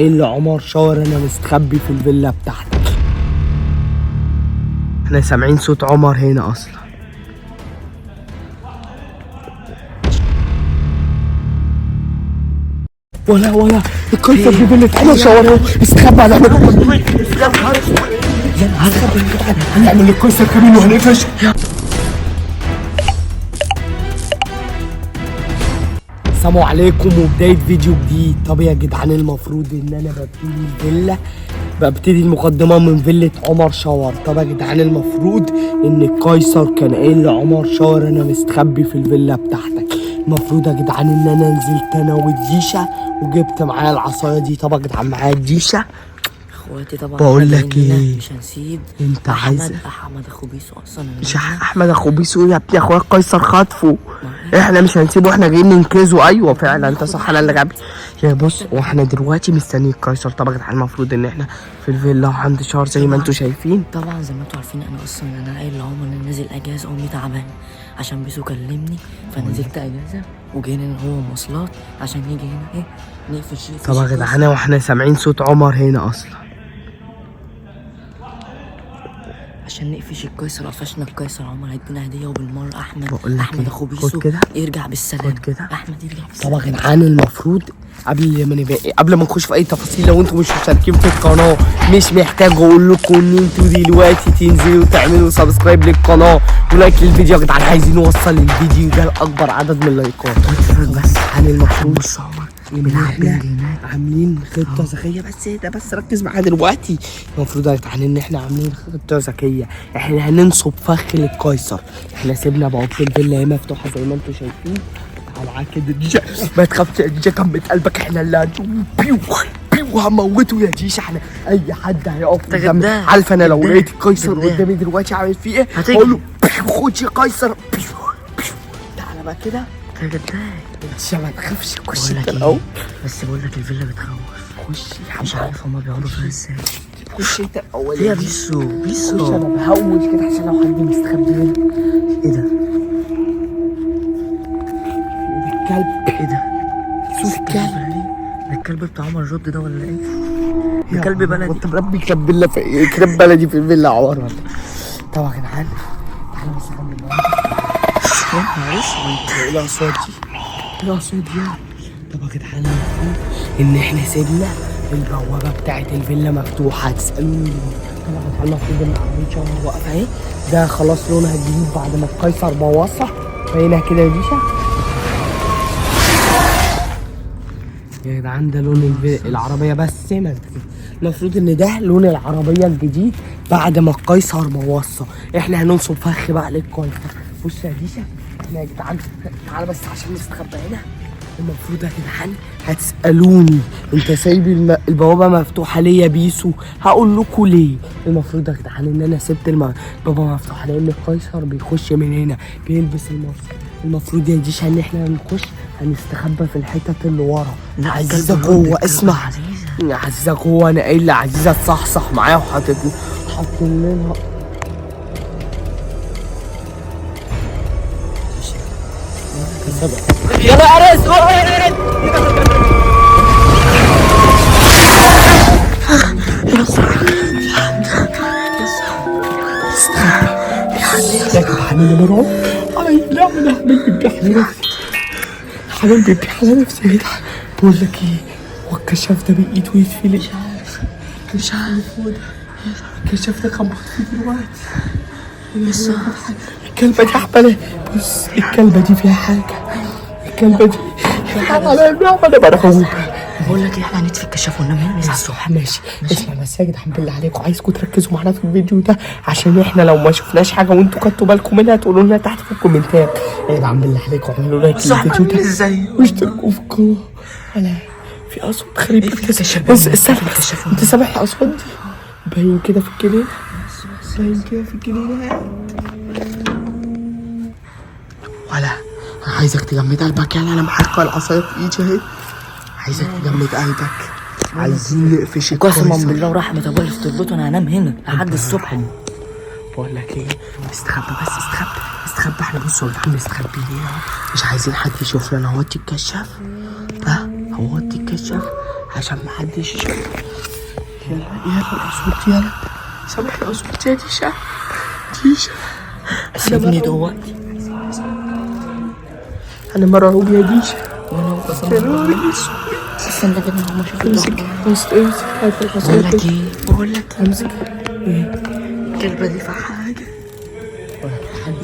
ايه اللي عمر شاور انا مستخبي في الفيلا بتاعتك. احنا سامعين صوت عمر هنا اصلا. ولا القيصر دي فيلة عمر شاور اهو، استخبى. هنعمل القيصر كمان وهنقفش. السلام عليكم وبداية فيديو جديد. طب يا جدعان المفروض ان انا ببتدي الفيلا، ببتدي المقدمة من فيلة عمر شاور. طب يا جدعان المفروض ان القيصر كان قايل لعمر شاور انا مستخبي في الفيلا بتاعتك. المفروض يا جدعان ان انا نزلت انا والديشة وجبت معايا العصاية دي. طب يا جدعان معايا الديشة. اخواتي طبعا بقول لك ايه، مش هنسيب انت عايز احمد اخو بيسو اصلا. مش احمد اخو بيسو يا ابني، اخويا القيصر خطفه، احنا مش هنسيبه، احنا جايين ننقذه. ايوه فعلا انت صح، انا اللي غبي. يا بص واحنا دلوقتي مستنيين القيصر. طبعا يا جدعان المفروض ان احنا في الفيلا عند شهر زي ما انتم شايفين. طبعا زي ما انتم عارفين انا اصلا انا قايل لعمر ان انا نازل اجازه، امي تعبانة عشان بيسو كلمني، فنزلت اجازه وجينا انا هو مواصلات عشان نيجي هنا ايه نقفش. طب يا جدعان واحنا سامعين صوت عمر هنا اصلا. عشان نقفش القيصر. قفشنا القيصر، عمر هيدينا هديه، وبالمره احمد بقول لك احمد إيه، اخو خد بيسو كده. يرجع بالسلامة. خد كده. احمد يرجع بالسلامة. طبعا يا جدعان المفروض قبل ما نبقى قبل ما نخش في اي تفاصيل، لو انتم مش مشتركين في القناة مش محتاج اقول لكم ان انتوا دلوقتي تنزلوا تعملوا subscribe للقناة و like للفيديو. يا جدعان عايزين نوصل الفيديو ده لاكبر عدد من اللايكات. بس عن المفروض بص عمر إن بيلعب إحنا بينج هناك. عاملين خطه ذكية. بس ايه ده، بس ركز معايا دلوقتي. المفروض يا جدعان ان احنا عاملين خطه ذكية، احنا هننصب فخ للقيصر. احنا سيبنا بوابه الفيلا هي مفتوحة زي ما انتم شايفين. تعالى كده ديجا، ما تخافش يا ديجا، كمت قلبك، احنا اللي هنشوف. بيو بيو هموته يا ديجا. احنا اي حد هيقف انت قدامي، جدع. عارف انا لو جدع. لقيت القيصر جدع. قدامي دلوقتي عامل فيه ايه؟ هتجري. اقول له بيو، خد يا قيصر. بيو بيو. تعالى بقى كده انت جدع. ديجا، ما تخافش، خش بقول انت لك ايه، الاول. بس بقول لك الفيلا بتخوف، خش يا مش عم، عارف هما بيقعدوا فيها ازاي. خش انت الاول يا يا بيسو خش، بيسو انا بهوش كده عشان لو حد مستخبي هنا. ايه ده الكلب، ايه ده؟ صوت الكلب. ده الكلب بتاع عمر جد ده ولا ايه؟ ده كلب بلدي. انت مربي كلب فيلا في كلب بلدي في الفيلا يا عمر ولا إيه؟ طبعا يا جدعان تعالى بس اكمل معاك. يا نهار اسود، ايه الاصوات دي؟ ايه الاصوات دي؟ طب يا جدعان المفروض ان احنا سيبنا البوابة بتاعت الفيلا مفتوحة. هتسالوني ليه؟ طبعا يا جدعان المفروض ان عربية شهر واقفة اهي، ده خلاص لونها الجديد بعد ما القيصر بوظها. باينة كده يا ديشه يا جدعان، ده لون العربية. بس ما المفروض ان ده لون العربية الجديد بعد ما القيصر بوظها. احنا هننصب فخ بقى للقيصر. بص يا ديشه، احنا يا جدعان تعالى بس عشان نستخبى هنا. المفروض يا جدعان هتسالوني انت سايب البوابة مفتوحة ليه يا بيسو؟ هقول لكم ليه. المفروض يا جدعان ان انا سبت البوابة مفتوحة لان القيصر بيخش من هنا بيلبس الماسك. المفروض يا ديشه ان احنا هنخش هنستخبى في الحتت اللي ورا. لا، عزيزه الكلب جوه، الرد، الكلب اسمع عزيزة. عزيزه جوه، انا قايل لعزيزه تصحصح معايا وحاطط حاطين لها. يلا يا عريس. يا جدعان انا مرعوب. اي لا، انا حبيبي بيبيح على نفسي، حبيبي بيبيح على نفسي يا جدعان. بقول لك ايه، هو الكشاف ده بايده يتفلق؟ مش عارف، مش عارف هو ده الكشاف ده كان مطفي دلوقتي. الكلبة دي حبلة. بص الكلبة دي فيها حاجة، الكلبة دي على النعمة انا مرعوب. بقول لك ايه، احنا هنطفي الكشاف وننام هنا نصحى الصبح. ماشي اسمع بس يا جدعان بالله عليكم، عايزكم تركزوا معانا في الفيديو ده عشان احنا لو ما شفناش حاجة وانتوا خدتوا بالكم منها تقولوا لنا تحت في الكومنتات. يا جدعان بالله عليكم اعملوا like للفيديو ده ازاي؟ واشتركوا في القناة. انا في اصوات غريبة. ايه في الكشاف؟ بس استنى في بس، الكشاف. انت سامع الاصوات دي؟ باين كده في الجنينة، باين كده في الجنينة. ولا انا عايزك تجمد قلبك، يعني انا معاك العصاية في ايدي اهي. عايزك تجمد قلبك، عايزين نقفش قسما القيصر. بالله ورحمة ابويا اللي في تربته انا هنام هنا لحد الصبح. بقول لك ايه، استخبى بس، استخبى استخبى. احنا بصوا يا جدعان مستخبيين هنا اهو، مش عايزين حد يشوفنا. انا هوطي الكشاف، ها هوطي الكشاف عشان محدش يشوف. يلا يلا اسكت، يلا سامحني، اسكت يا ديشا. ديشا سيبني دلوقتي، انا مرعوب يا ديشا. وانا يا نهار اسود. استنى كده، ما اشوف. امسك امسك امسك، هات العصاية. بقول لك ايه، بقول لك امسك. ايه الكلبة دي فيها حاجة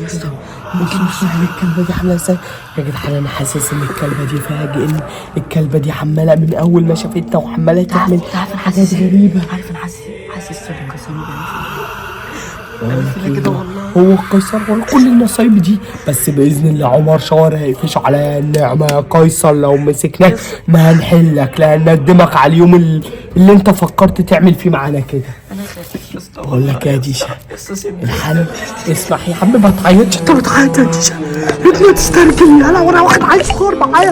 يا اسطى؟ ممكن نشوف الكلبة دي عاملة ازاي؟ يا جدعان انا حاسس ان الكلبة دي فيها جن. الكلبة دي عمالة من اول ما شافتنا وعمالة تعمل عارف انا حاجات حاسس إيه؟ غريبة. عارف انا حاسس إيه؟ حاسس ان القيصر بقول لك كده إيه، والله. هو القيصر ورا كل المصايب دي، بس باذن الله عمر شاور هيقفش على النعمة يا قيصر. لو مسكناك ما هنحلك، لا هندمك على اليوم اللي انت فكرت تعمل فيه معانا كده. انا خايف يا اسطى. بقول لك يا ديشا، يا اسطى سيبني. الحل، اسمع يا عم ما تعيطش، انت بتعيط يا ديشا، انت تسترجل. يلا وانا واخد عيل صغير معايا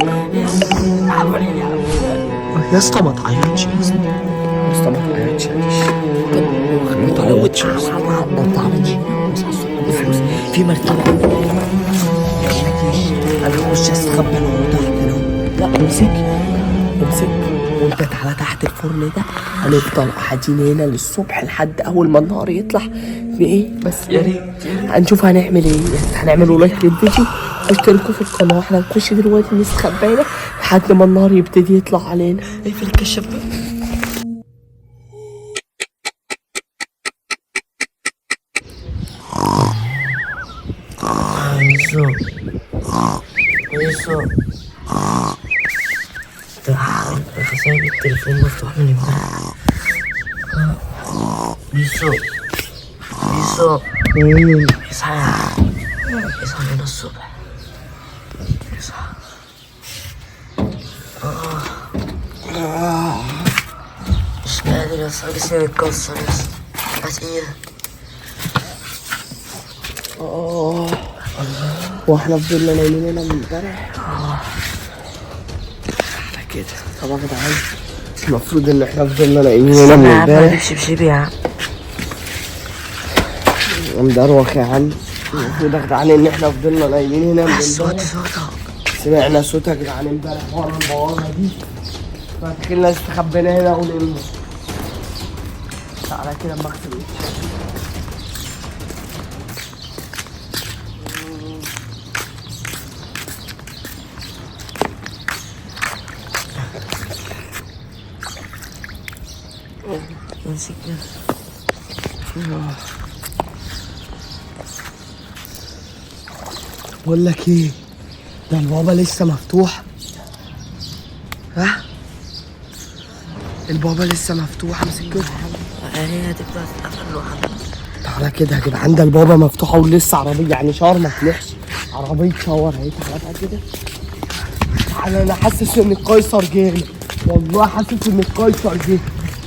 يا اسطى. ما تعيطش يا اسطى، يا اسطى ما تعيطش يا ديشا، ما تعيطش يا اسطى. تعالى نجي نصحى الصبح بفلوس في مرتبة. انا هخش استخبى انا وهو تحت اهو. لا امسك امسك، وانت تعالى تحت الفرن ده. هنفضل قاعدين هنا للصبح لحد اول ما النهار يطلع في ايه بس. يا ريت هنشوف هنعمل ايه. هنعملوا like للفيديو واشتركوا في القناة. احنا هنخش دلوقتي نستخبى هنا لحد ما النهار يبتدي يطلع علينا. اقفل الكشاف بقى. يوسف يوسف، تعال، سايب التليفون مفتوح من امبارح. يوسف يوسف، اصحى يا عم، اصحى من الصبح، اصحى. مش قادر يا اسطى، جسمي بيتكسر يا اسطى، بس ايه. اه واحنا فضلنا نايمين هنا من امبارح على كده. طب يا جدعان المفروض ان احنا فضلنا نايمين هنا من استنى يا عم، امبارح. اجيب شبشبي يا عم. مدروخ يا عم. المفروض يا جدعان ان احنا فضلنا نايمين هنا من صوت امبارح. صوتك. سمعنا صوت يا جدعان امبارح ورا البوابة دي، فدخلنا استخبينا هنا ونمنا. تعالى كده اما اغسل وشي. امسك كده. بقول لك ايه، ده البوابة لسه مفتوحة. ها البوابة لسه مفتوحة، امسك كده. هي هتبقى تتقفل لوحدها. تعالى كده يا جدعان، ده البوابة مفتوحة ولسه عربية، يعني شاور ما طلعش، عربية شاور اهي. تعالى بقى كده، تعالى. انا حاسس ان القيصر جه هنا، والله حاسس ان القيصر جه.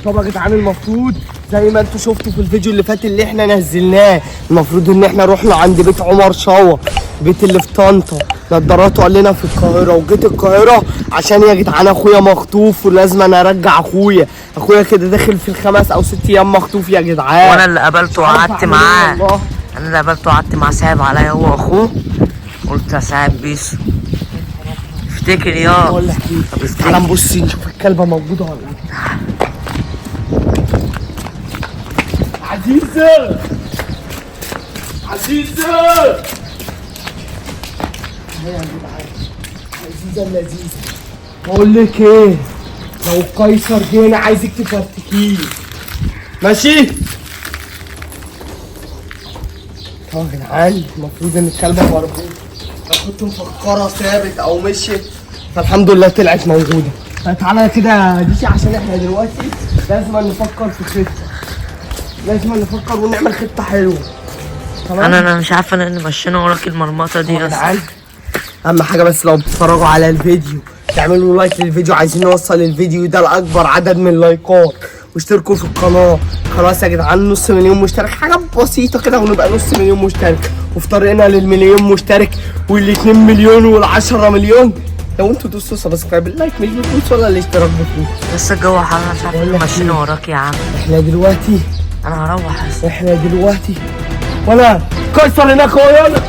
طب يا جدعان المفروض زي ما انتوا شفتوا في الفيديو اللي فات اللي احنا نزلناه، المفروض ان احنا رحنا عند بيت عمر شاور، بيت اللي في طنطا، نضراته قال لنا في القاهرة، وجيت القاهرة عشان يا جدعان اخويا مخطوف ولازم انا ارجع اخويا. اخويا كده داخل في ال5 أو 6 ايام مخطوف يا جدعان. وانا اللي قابلته عارف وقعدت أعمل إيه معاه. والله. انا اللي قابلته وقعدت معاه، صعب عليا هو واخوه، قلت اساعد بيسو. افتكر يا بقول لك ايه، طب افتكر. تعالى نبص نشوف الكلبة موجودة ولا لا. عزيزه عزيزه، هي يا جدعان عزيزه اللذيذة. بقول لك ايه، لو القيصر جه هنا عايزك تفرتكيه، ماشي؟ طب يا جدعان المفروض ان الكلبة مربوطة، انا كنت مفكرة ثابت او مشيت، فالحمد لله طلعت موجودة. فتعالى كده يا ديشي، عشان احنا دلوقتي لازم نفكر في خطه، لازم نفكر ونعمل خطه حلوة. تمام؟ انا مش عارف انا اللي مشينا وراك المرمطه دي يا يا اسطى. جدعان اهم حاجة بس لو بتتفرجوا على الفيديو تعملوا like للفيديو، عايزين نوصل الفيديو ده لاكبر عدد من اللايكات، واشتركوا في القناة. خلاص يا جدعان 500,000 مشترك، حاجة بسيطة كده ونبقى 500,000 مشترك، وفي طريقنا لل1,000,000 مشترك وال2 مليون وال10 مليون. لو انتوا دوستوا subscribe ال like مش بفلوس ولا الاشتراك بفلوس. لسه الجو حر، انا مش عارف بقول لك مشينا إيه؟ وراك يا عم. احنا دلوقتي انا هروح اصلا. احنا دلوقتي ولا قيصر هناك اهو. يلا